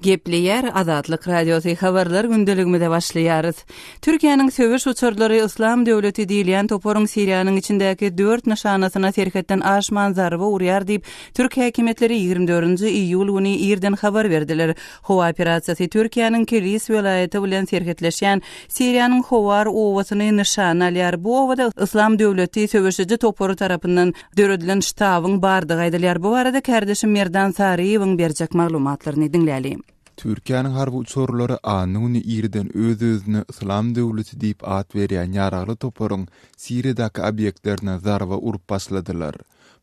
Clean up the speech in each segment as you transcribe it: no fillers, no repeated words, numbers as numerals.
Gepleýär Azatlyk Radiosy habarlar gündeligimize başlaýarys. Türkiýäniň söweş uçarlary Yslam döwleti diýilýän toparyň Siriýanyň içindäki dört nyşanasyna serhetden aşman zarba urýar diýip, türk häkimiýetleri 24-nji iýul güni irden habar berdiler. Howa operasiýasy Türkiýäniň Kilis welaýaty bilen serhetleşýän Siriýanyň Howar obasyny nyşana alýar. Bu obada Yslam döwleti söweşiji topary tarapyndan döredilen ştabyň bardygy aýdylýar. Bu barada kärdeşim Merdan Saryýewiň berjek maglumatlaryny diňläli. Türkiýäniň harby uçarlary anna güni irden öz-özüne Yslam döwleti diýip at berýän ýaragly toparyň Siriýadaky obýektlerine zarba urup başladylar.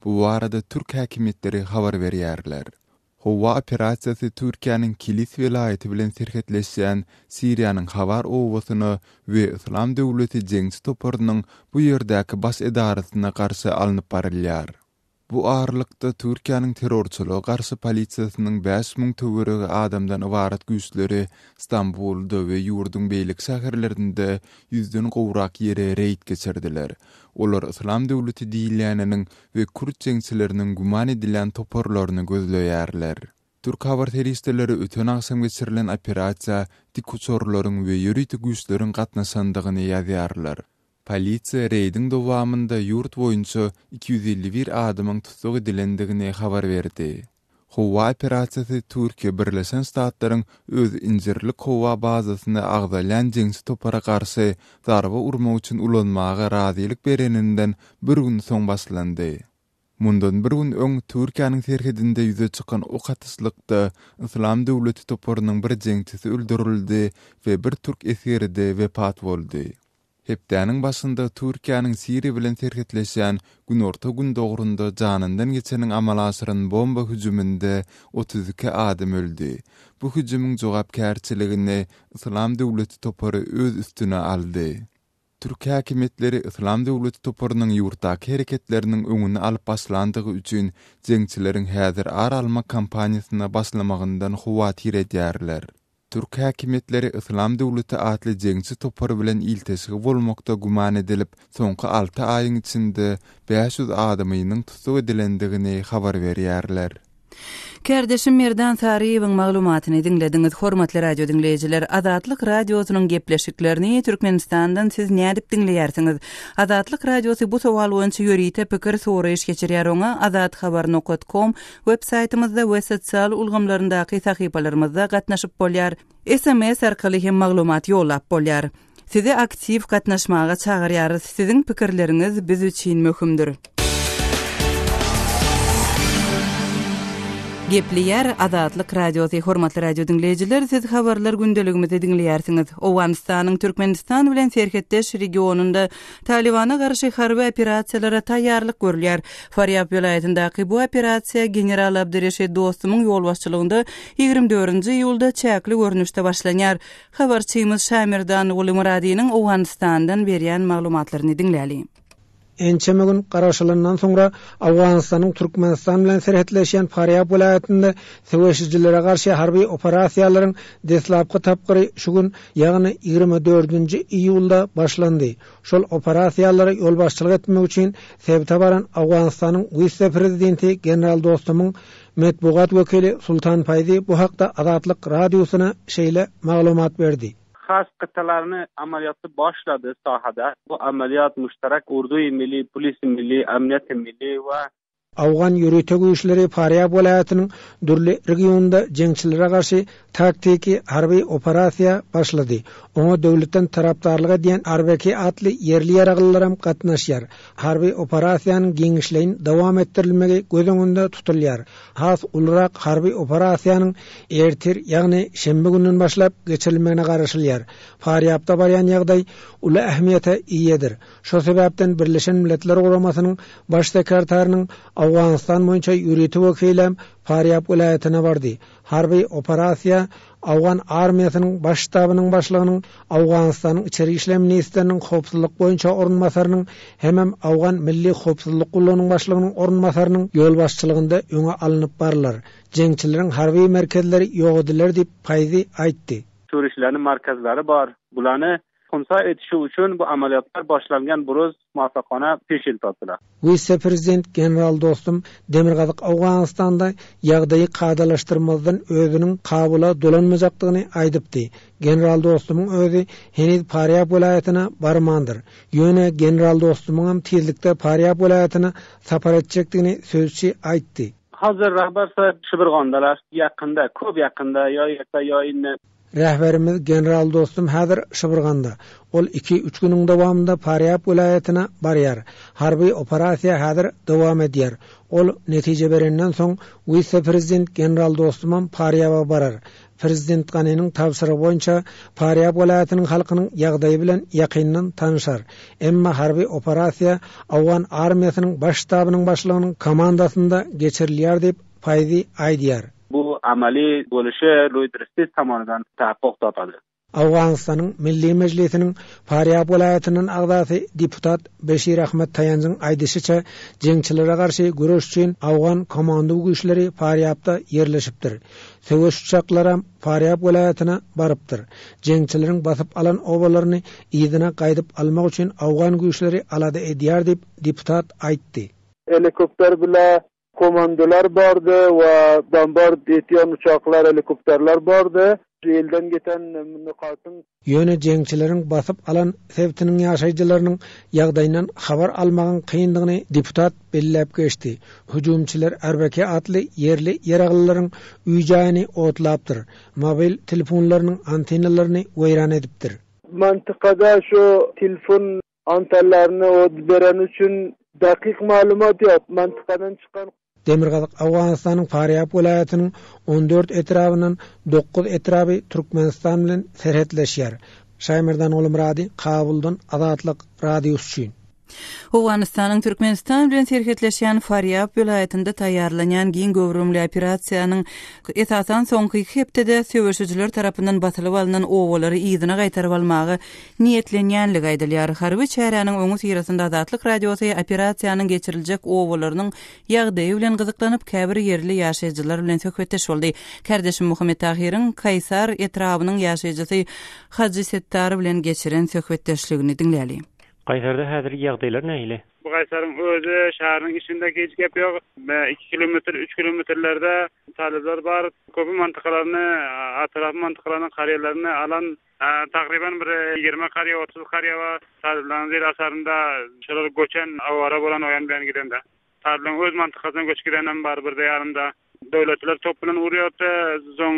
Bu barada türk häkimiýetleri habar berýärler. Howa operasiýasy Türkiýäniň Kilis welaýaty bilen serhetleşýän Siriýanyň Hawar obasyna we Yslam döwleti jeňçi toparynyň bu ýerdäki baş edarasyna garşy alnyp barylýar. Bu aralykda, Türkiýäniň terrorçylyga garşy polisiýasynyň 5000 töweregi adamdan ybarat güýçleri Stambulda we ýurduň beýleki şäherlerinde ýüzden gowrak ýere reýd geçirdiler. Olar Yslam döwleti diýilýäniniň we kürt jeňçileriniň güman edilýän toparlaryny gözleýärler. Türk habar serişdeleri öten agşam geçirilen operasiýa dikuçarlaryň we ýörite güýçleriň gatnaşandygyny ýazýarlar. Polisiýa reýdiň dowamynda ýurt boýunça 251 adamyň tussag edilendigini habar berdi. Howa operasiýasy Türkiýe Birleşen Ştatlaryň öz Injirlik howa bazasyny agzalýan jeňçi topara garşy zarba urmak üçin ulanmaga razylyk bereninden bir gün soň başlandy. Mundan bir gün öň Türkiýäniň serhedinde ýüze çykan ok atyşlykda Yslam döwleti toparynyň bir jeňçisi öldürildi we bir türk esgeri-de wepat boldy. Hepdäniň başynda Türkiýäniň Siriýa bilen serhetleşýän günorta-gündogarynda janyndan geçeniň amala aşyran bomba hüjüminde 32 adam öldi. Bu hüjümiň jogapkärçiligini Yslam döwleti topary öz üstüne aldy. Türk häkimiýetleri Yslam döwleti toparynyň ýurtdaky hereketleriniň öňüni alyp başlandygy üçin jeňçileriň häzir ar almak kampaniýasyna başlamagyndan howatyr edýärler. Türk häkimiýetleri Yslam döwleti atly jeňçi topary bilen ilteşigi bolmakda güman edilip, soňky alty aýyň içinde 500 adamynyň tussag edilendigini habar berýärler. Kärdeşim Merdan Saryýewiň maglumatyny diňlediňiz. Hormatly radio diňleýjiler, Azatlyk Radiosynyň gepleşiklerini Türkmenistandan siz nädip diňleýärsiňiz? Azatlyk Radiosy bu sowal boýunça ýörite pikir soraýyş geçirýär. Oňa azathabar nokat kom Web saýtymyzda we sosial ulgamlaryndaky sahypalarymyzda gatnaşyp bolýar. SMS arkaly hem maglumat ýollap bolýar. Sizi aktiw gatnaşmaga çagyrýarys, siziň pikirleriňiz biz üçin möhümdir. Gepleýär Azatlyk Radiosy, Hormatly radio diňleýjiler, siz habarlar gündeligimizi diňleýärsiňiz. Owganystanyň Türkmenistan bilen serhetdeş regionynda Talybana garşy harby operasiýalara taýýarlyk görülýär. Farýab welaýatyndaky bu operasiýa general Abdyreşit Dostumyň ýolbaşçylygynda 24-nji iýulda çäkli görnüşde başlanýar. Habarçymyz Şamerdan Gulymyradynyň Owganystandan berýän maglumatlaryny diňläliň. Ençeme gün garaşylandan soňra Owganystanyň Türkmenistan bilen serhetleşýän Farýab welaýatynda söweşijilere garşy harby operasiýalaryň deslapky tapgyry şu gün, ýagny 24-nji iýulda başlandy. Şol operasiýalara ýolbaşçylyk etmek üçin sebite baran Owganystanyň wise-prezidenti general Dostumyň metbugat wekili Sultan Faýzi bu hakda Azatlyk Radiosyna şeýle maglumat berdi. Has gytalaryny amalýaty başlady sahada. Bu amalýat muşterak urduýy milli, polisi milli, amniýeti milli we Owgan ýörite güýçleri Farýab welaýatynyň dürli regionynda jeňçilere garşy taktiki harby operasiýa başlady. Oňa döwletden tarapdarlyk edýän Arbeki atly ýerli ýaraglylaram gatnaşýar. Harby operasiýanyň giňişleýin dowam etdirilmegi göz öňünde tutulýar. Has ulurak harby operasiýanyň ertir, ýagny şenbe günden başlap geçirilmegine garaşylýar. Farýabda barýan ýagdaý uly ähmiýete eýedir. Şol sebäpden Birleşen Milletler Guramasynyň Baş sekretarynyň Owganystan boýunça ýörite wekilem Farýab welaýatyna bardy. Harby operasiýa Owgan armiýasynyň Baş ştabynyň başlygynyň, Owganystanyň içeri işler ministriniň howpsuzlyk boýunça orunbasarynyň hemem Owgan Milli howpsuzlyk gullugynyň başlygynyň orunbasarynyň ýolbaşçylygynda öňe alnyp barylar. Jeňçileriň harby merkezleri ýok ediler diýip, Paýzi aýtdy. Turistlerniň merkezleri bar. Bulany. Hunsa etişi üçin bu amaliyotlar başlangan bu ro'z muvaffaqona peş topdilar. Wise-prezident general Dostum Demirgazyk Owganystanda ýagdaýy kadalaşdyrmazdan özüniň Kabula dolanmajakdygyny aýdypdy. General Dostumyň özi heniz Farýab welaýatyna barmandyr. Ýöne general Dostumyňam tizlikde Farýab welaýatyna sapar etjekdigini sözçi aýtdy. Hazir rahbar sahib Şibirgondalar. Ýakynda, köp ýakynda, ýa erta, ýa indi. Rehberimiz general Dostum häzir Şybyrganda. Ol iki-üç günüň dowamynda Farýab welaýatyna barýar. Harby operasiýa häzir dowam edýär. Ol netije berenden soň, wise-prezident general Dostumam Farýaba barar. Prezident Ganiniň tabşyrygy boýunça Farýab welaýatynyň halkynyň ýagdaýy bilen ýakyndan tanyşar. Emma harby operasiýa owgan armiýasynyň baş ştabynyň başlygynyň komandasynda geçirilýär diýip, Faýzi aýdýar. Bu amaly boluşy Loýdrstiz tomonidan tahaqquq topadi. Owganystanyň Milli Mejlisiniň Farýab welaýatyndan agzasy deputat Beşir Ahmet Taýanjyň aýdyşyça, jeňçilere garşy göreş üçin owgan komando güýçleri Farýabda ýerleşipdir. Söweş uçaklaram Farýab welaýatyna barypdyr. Jeňçileriň basyp alan obalaryny yzyna gaýdyp almak üçin owgan güýçleri alada edýär diýip, deputat aýtdy. Helikopter bile Komandolar bardy we bombard etýän uçaklar, helikopterler bardy. Elden giten nokatyň. Ýöne jeňçileriň basyp alan sebitiniň ýaşaýjylarynyň ýagdaýyndan habar almagyň kyndygyny deputat belläp geçdi. Hüjümçiler Arbeke atly ýerli ýaraglylaryň öý-jaýyny otlapdyr, mobil telefonlarynyň antennalaryny weýran edipdir. Mantykada şu telefon Antenlerini ot bereni üçin dakyk maglumat ýok. Mantykadan çykan. Demirgazyk Owganystanyň Farýab welaýatynyň 14 etrabyndan dokuz etraby Türkmenistan bilen serhetleşýär. Şaýmerdan Gulmyrady, Kabuldan Azatlyk Radiosy üçin. Owganystanyň Türkmenistan bilen serhetleşýän Farýab welaýatynda taýýarlanýan giň göwrümli operasiýanyň esasan soňky iki hepdede söweşijiler tarapyndan basylyp alnan obalary yzyna gaýtaryp almaga niýetlenýänligi aýdylýar. Harby çäräniň öňüsyrasynda Azatlyk Radiosy operasiýanyň geçiriljek obalarynyň ýagdaýy bilen gyzyklanyp, käbir ýerli ýaşaýjylar bilen söhbetdeş boldy. Kärdeşim Muhammet Tahyryň Kaýsar etrabynyň ýaşaýjysy Hajy Setdar bilen geçiren söhbetdeşligini diňläli. Kaýsarda häzir ýagdaýlar nähili? Bu Kaýsaryň özi şäheriň içinde hiç gep ýok. Iki kilometr, üç kilometrlerde talyplar bar. Köpi mantykalaryny, atrapy mantykalaryny, karýerlerini alan Takryban bir 20 karýa, 30 karýa bar. Talyplaryň zir asarynda şolar göçen, awara bolan o ýan bu ýan gidende. Talyplaryň öz mantykasyna göçüp gidenem bar birde ýarymda. Döwletliler top bilen urýardy, soň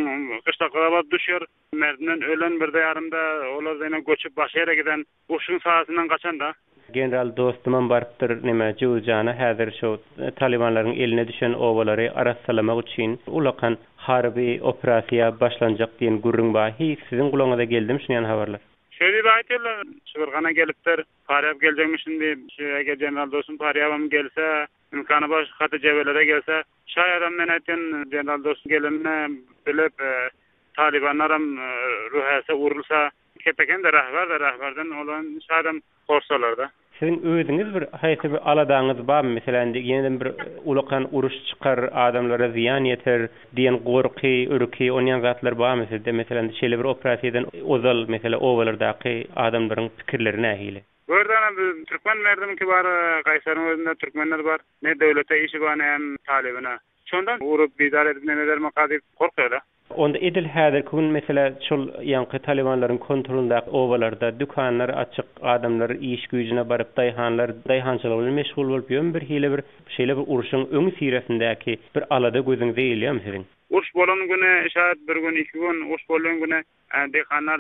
gyşlaklara baryp düşýär. Merdimden ölen birde ýarymda, olar ýene göçüp başga ýere giden. Urşuň saýasyndan gaçan-da. General Dostumam barypdyr neme Jöwüzjana häzir şo talybanlaryň eline düşen obalary arassalamak üçin ulakan harby operasiýa başlanjak diýen gürrüň bar hiý siziň gulagyňyza geldimi şunýan habarlar. Şeý diýip aýtýarlar Şybyrgana gelipdir Farýap geljekmişin diýip şu eger General Dostum Farýabam gelse imkany bar şu haty jebelere gelse şaýadam men aýtýan General Dostum gelenini bilip talybanlaram ruhäse urulsa Kepekende rahbar-da rahbardan olan şadam gorsalar-da. Siziň özüňiz bir haýsy bir aladaňyz barmy meselem indi ýenedem bir ulakan uruş çykar adamlara zyýan ýeter diýen gorky ürki onýan zatlar barmy sizde meselem şeýle bir operasiýadan ozal mesele obalardaky adamlaryň pikirleri nähili? Bu ýerde ana biz türkmen merdimki bar Gaýsaryň özünde türkmenler bar ne döwlete işi bar ne hem talybyna şondan urup bizar edip neme edermika diýip gorkýada. Onda edil häzirki gün meselä şol ýaňky talybanlaryň kontrolyndaky obalarda dükanlar açyk, adamlar iş güýjüne baryp, daýhanlar daýhançylyk bilen meşgul bolup ýörmi birhili bir şeýle bir urşuň öňüsyrasyndaky bir alada gözüňize ilýärmi siziň? Uruş bolan güni şaýat bir gün iki gün uruş bolýan güni daýhanlar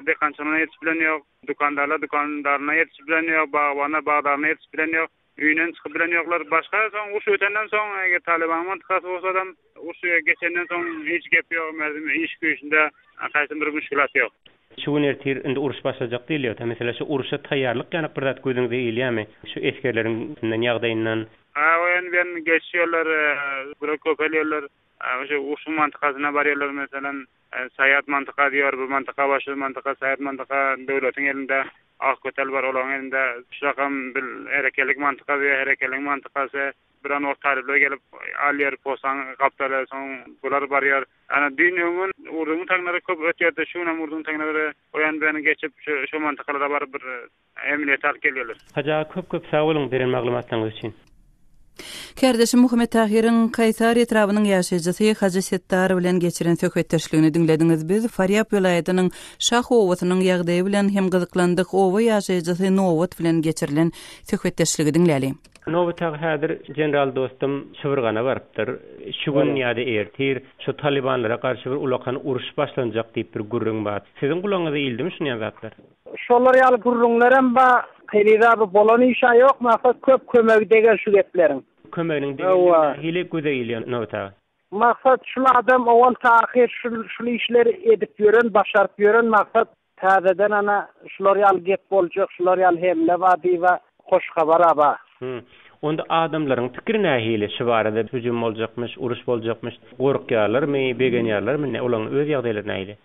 daýhançylygyna ýetişip bilen ýok, dükandarlar dükandaryna ýetişip bilen ýok, bagbanlar bagdaryna ýetişip bilen ýok. Öýünden çykyp bilen ýoklar. Başga soň uruş ötenden soň eger Talybanyň mantykasy bolsadam uruş geçenden soň hiç gep ýok merdim iş güýçünde haýsam bir müşgülat ýok. Şu gün ertir indi uruş başlajak diýilýär. Meselä şu uruşa taýýarlyk ýanak bir zat gözüňize ilýärmi? Şu esgerleriň ýagdaýyndan. Ha o ýan bu ýan geçişýärler, bular köpelýärler. Şu urşuň mantykasyna barýarlar meselem Saýat mantyka diýýär bu mantyka bar şu mantyka Saýat mantyka döwletiň elinde. Akkötel bar olaryň elinde. Şurakam bil herekelik mantyka diýýär, herekeliň mantykasy. Bir an wagt talyplar gelip alýar postaň gapdaly, soň bular barýar. Ana düýn öňňün Urdunyň taňlary köp ötýärdi, şu günem Urdunyň taňlary o ýan bu ýana geçip şu şo mantykalara baryp bir emniýeti alyp gelýärler. Hajy aga köp köp sag boluň beren maglumatlaryňyz üçin. Kärdeşim Muhammet Tahyryň Kaýsar etrabynyň ýaşaýjysy Hajy Setdar bilen geçiren söhbetdeşligini diňlediňiz. Biz Farýap welaýatynyň Şah obasynyň ýagdaýy bilen hem gyzyklandyk. Oba ýaşaýjysy Nobat bilen geçirilen söhbetdeşligi diňläliň. Nobat aga häzir general dostum Şybyrgana barypdyr. Şu gün ýa-da ertir şu talybanlara garşy bir ulakan uruş başlanjak diýip bir gürrüň bar. Siziň gulagyňyza ildimi şunýan zatlar? Şolar ýaly gürrüňlerem bar. Heniz abi bolan işä ýok maksat köp kömegi deger şu gepleriň. Kömeginiň degenligi nähili göze ilýär Nobat aga? Maksat şul adam owal ta ahyr şul şul işleri edip ýören başaryp ýören maksat täzeden ana şular ýaly gep boljak şular ýaly hemle bar diýibä hoş habar aba. Hü. Onda adamlaryň pikiri nähili şu barada hüjüm boljakmyş uruş boljakmyş gorkýarlarmy begenýärlermi ne olaň öz ýagdaýlary nähili?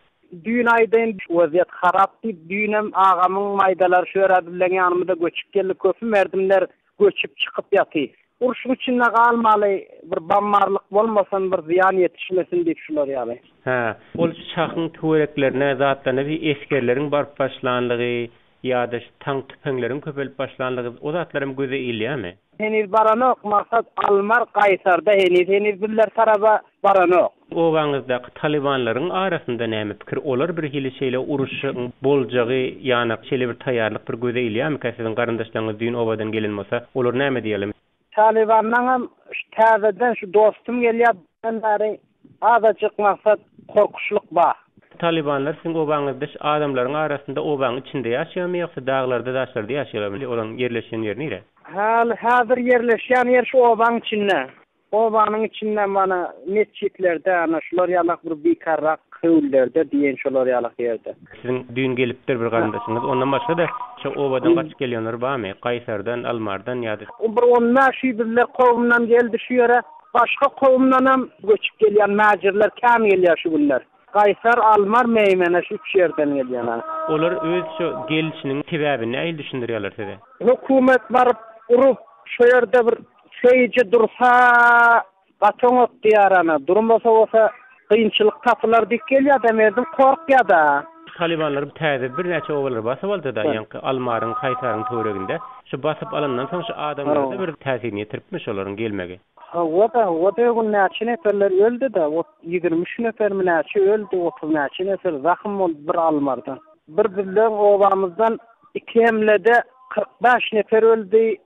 Düýn aýdaýyn wezýet harap diýip düýnem agamyň maýdalary şu ýere bizleň ýanymyza göçüp geldi köpi merdimler göçüp çykyp ýaty. Urşuň içinde galmaly bir bammarlyk bolmasyn bir zyýan ýetişmesin diýip şular ýaly. Hä, ol şahyň töwereklerine zatlaryna bir esgerleriň baryp başlanlygy ýa-da şu tank tüpeňleriň köpelip başlanlygy o zatlaram göze ilýärmi? Heniz baranok maksat almar gaýsarda heniz heniz bizler taraba baranok. Obaňyzdaky talybanlaryň arasynda näme pikir olar bir hili şeýle uruşyň boljagy ýanak şeýle bir taýýarlyk bir göze ilýärmikä siziň garyndaşlaryňyz düýn obadan gelen bolsa olar näme diýerler. Talybanlaňam şu täzeden şu dostum gelýär diýenden bäri azajyk maksat korkuşlyk bar. Talybanlar siziň obaňyzda şu adamlaryň arasynda obaň içinde ýaşaýarmy ýogsa daglarda daşlarda ýaşaýarlarmy olaryň ýerleşen ýeri nire? Häli häzir ýerleşýän ýer şu obaň içinde. Obanyň içinde mana metjitlerde ana şular ýalak bir bikarrak höwlülerde diýen şolar ýalak ýerde. Siziň düýn gelipdir bir garyndaşyňyz ondan başga-da şo obadan gaçyp gelýänler barmy? Gaýsardan, Almardan ýa-da. Bir on bäş ýüz bizler kowumdan geldi şu ýere. Başga kowumdanam göçüp gelýän mäjirler kän gelýär şu günler. Gaýsar, Almar, Meýmene şu üç ýerden gelýän a. Olar öz şo gelişiniň sebäbini nähili düşündirýärler size? Hökümet baryp urup şo ýerde bir Şeýje dursa gaty oňat diýýär ana, durmasa bolsa kynçylyk tapylar diýip gelýär-dä, merdim korkýar-da. Talybanlar täze birnäçe obalary basyp aldy-da, ýaňky Almaryň, Kaýsaryň töwereginde. Şu basyp alandan soň şu adamlara-da bir täsirini ýetiripmi şolaryň gelmegi? Hawa-da, hawa-da, öň näçe neperler öldi-de, 23 nepermi näçe öldi, 30 näçe nefer zahym boldy bir Almardan. Bir bizleň obamyzdan iki hemlede 45 nefer öldi,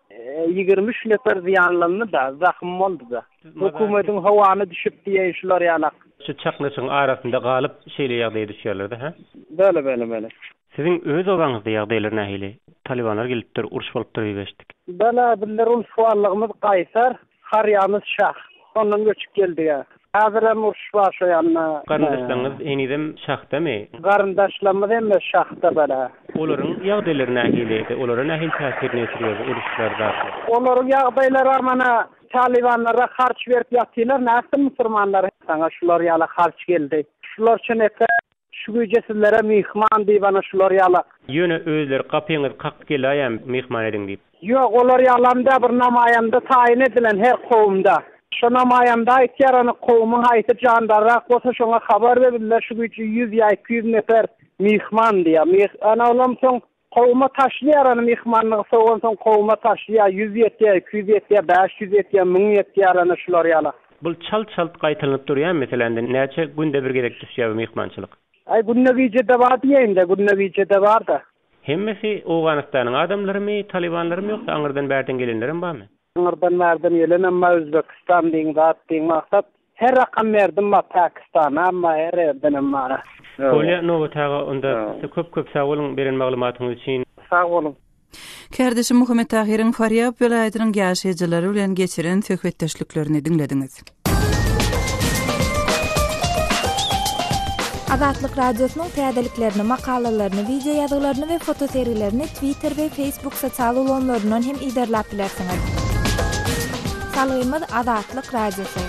23 nefer zyýanlandy-da, zahym boldy-da. Hökümetiň howany düşüp diýeýin şular ýalak. Şu çaknyşygyň arasynda galyp şeýle ýagdaýa düşýärler-de, hä? Bele, bele, bele. Siziň öz obaňyzda ýagdaýlar nähili? Talybanlar gelipdir, uruş bolupdyr diýip eşitdik. Bele, bizler ulus-wallygymyz Gaýsar, Harýamyz Şah. Şondan göçüp geldik-ä. Häzirem uruş bar şo ýanda. Garyndaşlaryňyz henizem şahdamy? Garyndaşlarymyz hemme şahda bala. Olaryň ýagdaýlary nähili? Olara nähili täsirini ýetirýär bu uruşlar zatlar? Olaryň ýagdaýlaram ana talybanlara harç berip ýatylar nätsin musurmanlar saňa şular ýaly harç geldi. Şularça nepe Şu gije sizlere myhman diýip ana şular ýala. Ýöne özleri gapyňyzy kakyp geläýem myhman ediň diýip. Ýok olar ýalam dä bir namaýanda taýyn edilen her kowumda. Şo namaýanda aýtýar ana kowumyň haýsy jandarrak bolsa şoňa habar ber bizler şu gije ýüz ýa 200 nefer myhman diýýär. Ana olam soň Kowuma taşlaýar ony myhmanlygy sowansoň kowuma taşlaýar ýüz ýetýär 200 ýetýär 500 ýetýär 1000 ýetýär ana şular ýala. Bul çalt çalt gaýtalanyp durýan mesele indi näçe günde bir gezek düşýär bu myhmançylyk. Aý günde gijede bar diýeýinde günde gijede barda. Hemmesi Owganystanyň adamlarymy talybanlarymy ýogsa aňyrdan bärden gelenlerem barmy? Aňyrdan bärden gelenem bar Özbekistan diýiň zat diýiň maksat her rakam berdim bar Pakistanam bar her ýerdenem bar. Bolýa Nobat aga onda köp köp sag boluň beren maglumatyňyz üçin. Sag boluň. Kärdeşim Muhammet Tahyryň Farýab welaýatynyň ýaşaýjylary bilen geçiren söhbetdeşliklerini diňlediňiz. Azatlyk Radiosynyň täzeliklerini, makalalaryny, wideo ýazgylaryny we fotosergilerini Twitter we Facebook sosial ulgamlaryndan hem yzarlap bilersiňiz. Salgymyz Azatlyk Radiosy.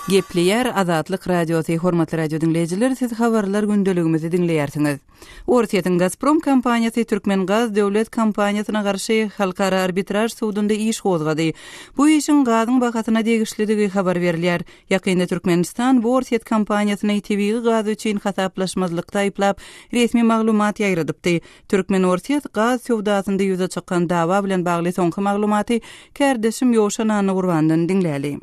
Gepleýär Azatlyk Radiosy, Hormatly radio diňleýjiler, siz habarlar gündeligimizi diňleýärsiňiz. Orsýetiň Gazprom kompaniýasy Türkmengaz döwlet kompaniýasyna garşy Halkara arbitraž sudunda iş gozgady. Bu işiň gazyň bahasyna degişlidigi habar berilýär. Ýakynda Türkmenistan bu orsýet kompaniýasyny tebigy gaz üçin hasaplaşmazlykda aýyplap, resmi maglumat ýaýradypdy. Türkmen-orsýet gaz söwdasynda ýüze çykan dawa bilen bagly soňky maglumaty kärdeşim Ýowşan Annagurbandan diňläli.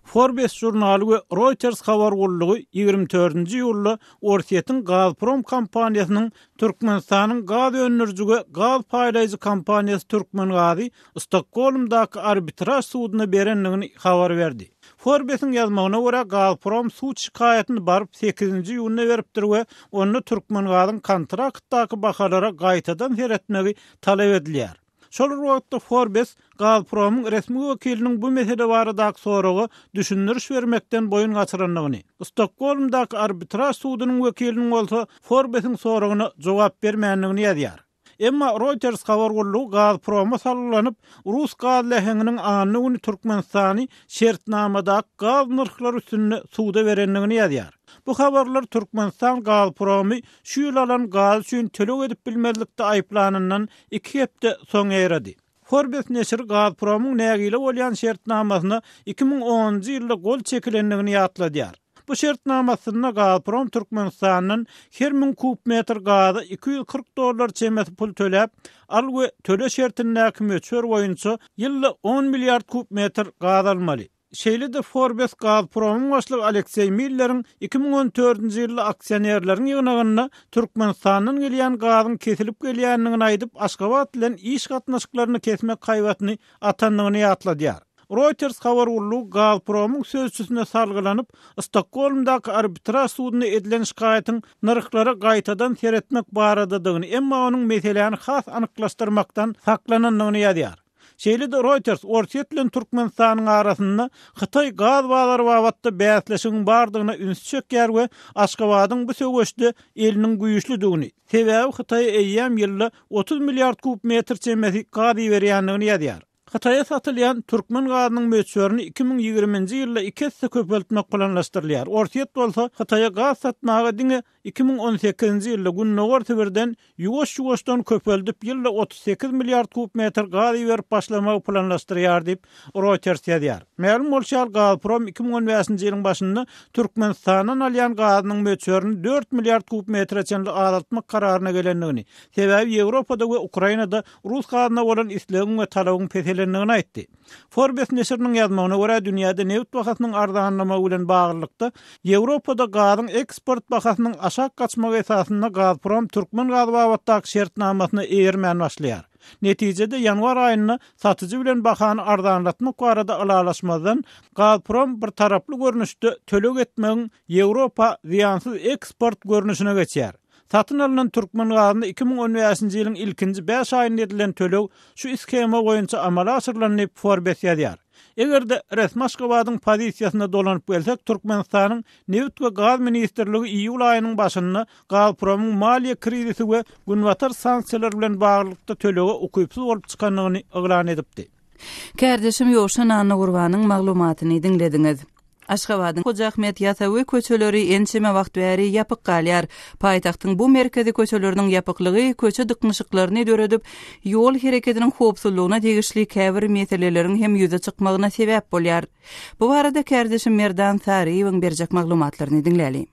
Forbes žurnaly we Reuters habar gullugy 24-nji iýulda Orsýetiň Gazprom kompaniýasynyň Türkmenistanyň gaz öndüriji we gaz paýlaýjy kompaniýasy Türkmengazy Stokgolmdaky arbitraž suduna berendigini habar berdi. Forbesiň ýazmagyna görä, Gazprom sud şikaýatyny baryp sekizinji iýunda beripdir we onda Türkmengazyň kontraktdaky bahalara gaýtadan seretmegi talap edilýär. Şol bir wagtda Forbes Gazpromyň resmi wekiliniň bu mesele baradaky soraga düşündiriş bermekden boýun gaçyrandygyny, Stokgolmdaky arbitraž sudunyň wekiliniň bolsa Forbesiň soragyna jogap bermändigini ýazýar. Emma Reuters habar gullugy Gazproma salgylanyp, rus gaz läheňiniň anna güni Türkmenistany şertnamadaky gaz nyrhlary üstünde suda berendigini ýazýar. Bu habarlar Türkmenistan Gazpromy şu ýyl alan gazy üçin töleg edip bilmezlikde aýyplanyndan iki hepde soň ýaýrady. Forbes neşiri Gazpromyň nägile bolýan şertnamasyna 2010-njy ýylda gol çekilendigini ýatladýar. Bu şertnama astynda Gazprom Türkmenistandan her müň kub metr gaza 240 dollar çemesi pul töläp, al we töle şertindäki möçber boýunça ýylda on milliard kub metr gaz almaly. Şeýle-de Forbes Gazpromyň başlygy Alekseý Milleriň 2014-nji ýylda aksionerleriň ýygnagynda Türkmenistandan gelýän gazyň kesilip gelýändigini aýdyp, Aşgabat bilen iş gatnaşyklaryny kesmek haýbatyny atandygyny ýatladýar. Reuters habar gullugy Gazpromyň sözçüsine salgylanyp, Stokgolmdaky arbitraž sudunda edilen şikaýatyň nyrhlara gaýtadan seretmek baradadygyny, emma onuň meseläni has anyklaşdyrmakdan saklanandygyny ýazýar. Şeýle-de Reuters Orsýet bilen Türkmenistanyň arasynda Hytaý gaz bazary babatda bäsleşigiň bardygyna ünsi çekýär we Aşgabadyň bu söweşde eliniň güýçlüdigini, sebäbi Hytaýa eýýäm ýylda 30 milliard kub metr çemesi gaz iberýändigini ýazýar. Hytaýa satylýan türkmen gazynyň möçberini 2020-nji ýylda iki esse köpeltmek planlaşdyrylýar. Orsýet bolsa Hytaýa gaz satmaga diňe 2018-nji ýylda Gündogar Sibirden ýuwaş-ýuwaşdan köpeldip, ýylda 38 milliard kub metr gaz iberip başlamagy planlaşdyrýar diýip, Reuters ýazýar. Mälim bolşy ýaly, Gazprom 2015-nji ýylyň başynda Türkmenistandan alýan gazynyň möçberini dört milliard kub metre çenli azaltmak kararyna gelendigini, sebäbi Ýewropada we Ukrainada rus gazyna bolan islegiň we talabyň peselendigini aýtdy. Forbes neşiriniň ýazmagyna görä, dünýäde nebit bahasynyň arzanlamagy bilen baglylykda, Ýewropada gazyň eksport bahasynyň aşak gaçmagy esasynda Gazprom türkmen gazy babatdaky şertnamasyna eýermän başlaýar. Netijede, ýanwar aýynda satyjy bilen bahany arzanlatmak barada ylalaşmazdan, Gazprom bir taraply görnüşde töleg etmegiň Ýewropa zyýansyz eksport görnüşine geçýär. Satyn alnan türkmen gazyna 2015-nji ýylyň ilkinji bäş aýynda edilen töleg şu shema boýunça amala aşyrylan diýip, Forbes ýazýar. Eger-de resmi Aşgabadyň pozisiýasyna dolanyp gelsek, Türkmenistanyň Nebit we gaz ministrligi iýul aýynyň başynda Gazpromyň maliýe krizisi we Günbatar sanksiýalary bilen baglylykda tölege ukypsyz bolup çykandygyny yglan edipdi. Kärdeşim Ýowşan Annagurbanyň maglumatyny diňlediňiz. Aşgabadyň Hoja Ahmet Ýasawy köçeleri ençeme wagt bäri ýapyk galýar. Paýtagtyň bu merkezi köçeleriniň ýapyklygy köçe dyknyşyklaryny döredip, ýol hereketiniň howpsuzlygyna degişli käbir meseleleriň hem ýüze çykmagyna sebäp bolýar. Bu barada kärdeşim Merdan Saryýewiň berjek maglumatlaryny diňläli.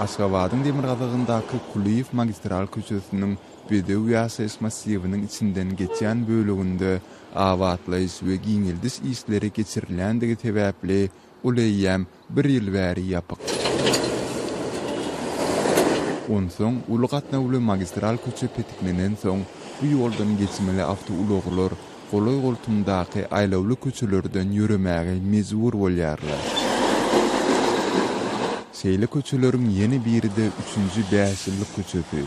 Aşgabadyň demirgazygyndaky Kulyýew magistral köçesiniň Bedew ýaşaýyş massiwiniň içinden geçýän böleginde abatlaýyş we giňeldiş işleri geçirilýändigi sebäpli, ol eýýäm bir ýyl bäri ýapyk. Onsoň uly gatnawly magistral köçe petiklenensoň, bu ýoldan geçmeli awtoulaglar golaý-goltumdaky aýlawly köçelerden ýöremäge mejbur bolýarlar. Şeýle köçeleriň ýene biri-de Üçünji bäşýyllyk köçesi.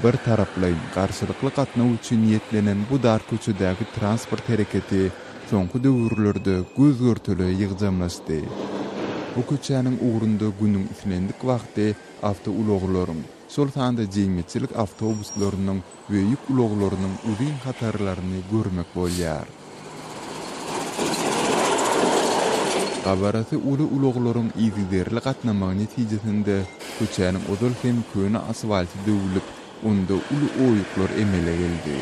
Bir taraplaýyn, garşylykly gatnaw üçin niýetlenen bu dar köçedäki transport hereketi soňky döwürlerde göz-görtele ýygjamlaşdy. Bu köçäniň ugrunda günüň islendik wagty awtoulaglaryň, şol sanda jemgyýetçilik awtobuslarynyň we ýük ulaglarynyň uzyn hatarlaryny görmek bolýar. Gabarasy uly ulaglaryň yzygiderli gatnamagy netijesinde köçäniň ozal hem köne asfalty döwlüp, onda uly oýuklar emele geldi.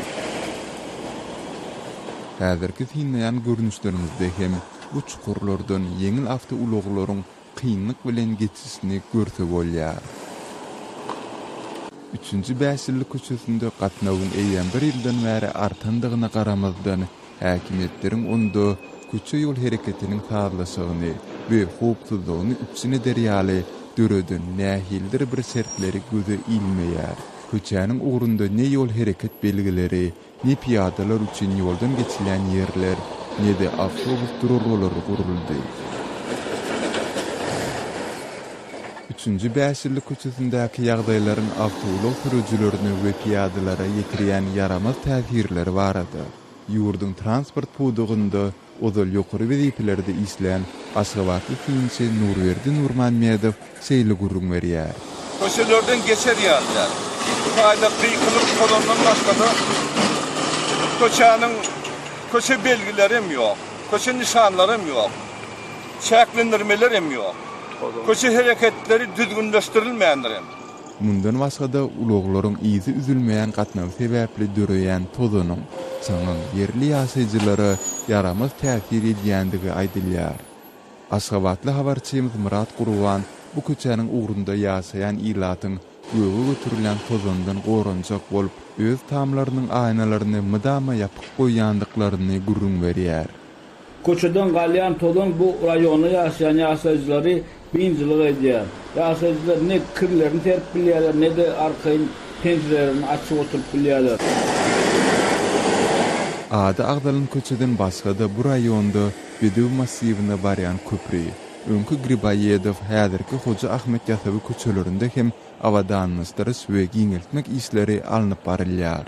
Häzirki synlaýan görnüşleriňizde hem bu çukurlardan ýeňil awtoulaglaryň kynlyk bilen geçişini görse bolýar. Üçünji bäşýyllyk köçesinde gatnawyň eýýäm bir ýyldan bäri artandygyna garamazdan, häkimiýetleriň onda köçe-ýol hereketiniň sazlaşygyny we howpsuzlygyny üpjün eder ýaly döreden nähilidir bir şertleri göze ilmeýär. Köçäniň ugrunda ne ýol hereket belgileri, Ne pyýadalar üçin ýoldan geçilýän ýerler, ne-de awtobus duralgalary guruldy. Üçünji bäşýyllyk köçesindäki ýagdaýlaryň awtoulag sürüjilerine we pyýadalara ýetirýän ýaramaz täsirleri barada ýurduň transport pudagynda Ozal ýokary wezipelerde işlän aşgabatly synçy Nurberdi Nurmammedow şeýle gürrüň berýär. Köçelerden geçer ýaly däl. Bu taýda gykylyk tozandan başga-da köçäniň köçe belgileri hem ýok, köçe nyşanlary hem ýok, çäklendirmeler hem ýok. Köçe hereketleri düzgünleşdirilmändir hem. Mundan başga-da, ulaglaryň yzy üzülmeýän gatnawy sebäpli döreýän tozanyň, çaňyň ýerli ýaşaýjylara ýaramaz täsir edýändigi aýdylýar. Aşgabatly habarçymyz Myrat Gurban bu köçäniň ugrunda ýaşaýan ilatyň göge göterilýän tozandan goranjak bolup, öz tamlarynyň aýnalaryny mydama ýapyk goýýandyklaryny gürrüň berýär. Köçeden galýan tozan bu raýonda ýaşaýan ýaşaýjylary biynjalyk edýär. Ýaşaýjylar ne kirlerini serip bilýärler, ne-de arkaýyn penjirelerini açyp oturyp bilýärler. Ady agzalan köçeden başga-da bu raýonda Bedew massiwine barýan köpri, öňki Griboýedow, häzirki Hoja Ahmet Ýasawy köçelerinde hem abadanlaşdyryş we giňeltmek işleri alnyp barylýar.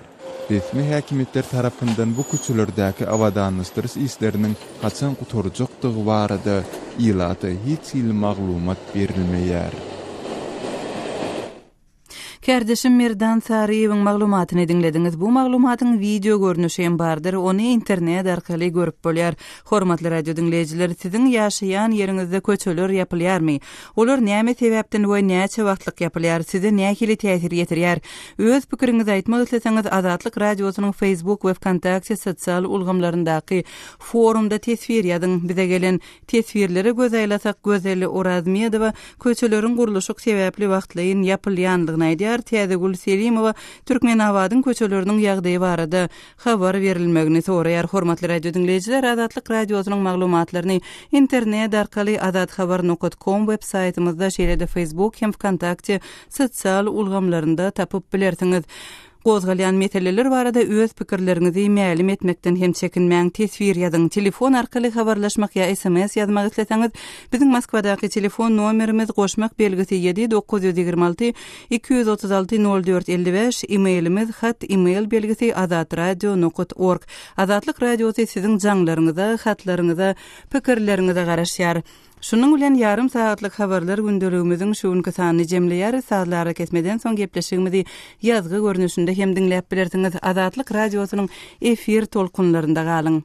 Resmi häkimiýetler tarapyndan bu köçelerdäki abadanlaşdyryş işleriniň haçan gutarjakdygy barada ilata hiç hili maglumat berilmeýär. Kärdeşim Merdan Saryýewiň maglumatyny diňlediňiz. Bu maglumatyň wideo görnüşi hem bardyr, ony internet arkaly görüp bolýar. Hormatly radio diňleýjiler, siziň ýaşaýan ýeriňizde köçeler ýapylýarmy? Olar näme sebäpden we näçe wagtlyk ýapylýar, size nähili täsir ýetirýär? Öz pikiriňizi aýtmak isleseňiz, Azatlyk Radiosynyň Facebook we Wkontakte sosial ulgamlaryndaky forumda teswir ýazyň. Bize gelen teswirlere göz aýlasak, Gözel Orazmedowa köçeleriň gurluşyk sebäpli wagtlaýyn ýapylýandygyny aýdýar, Täzegül Selimowa Türkmenabadyň köçeleriniň ýagdaýy barada habar berilmegini soraýar. Hormatly radio diňleýjiler, Azatlyk Radiosynyň maglumatlaryny internet arkaly azathabar nokat kom web saýtymyzda, şeýle-de Facebook hem Wkontakte sosial ulgamlarynda tapyp bilersiňiz. Gozgalýan meseleler barada öz pikirleriňizi mälim etmekden hem çekinmäň, teswir ýazyň, telefon arkaly habarlaşmak ýa sms ýazmak isleseňiz, biziň Moskwadaky telefon nomerimiz goşmak belgisi 7 926 236 04 55, e-mailimiz hat e-mail belgisi azatradio nokat org. Azatlyk Radiosy siziň jaňlaryňyza, hatlaryňyza, pikirleriňize garaşýar. Şunuň bilen ýarym sagatlyk habarlar gündeligimiziň şu günki sanyny jemleýäris. Sazly arakesmeden soň gepleşigimizi ýazgy görnüşinde hem diňläp bilersiňiz. Azatlyk Radiosynyň efir tolkunlarynda galyň.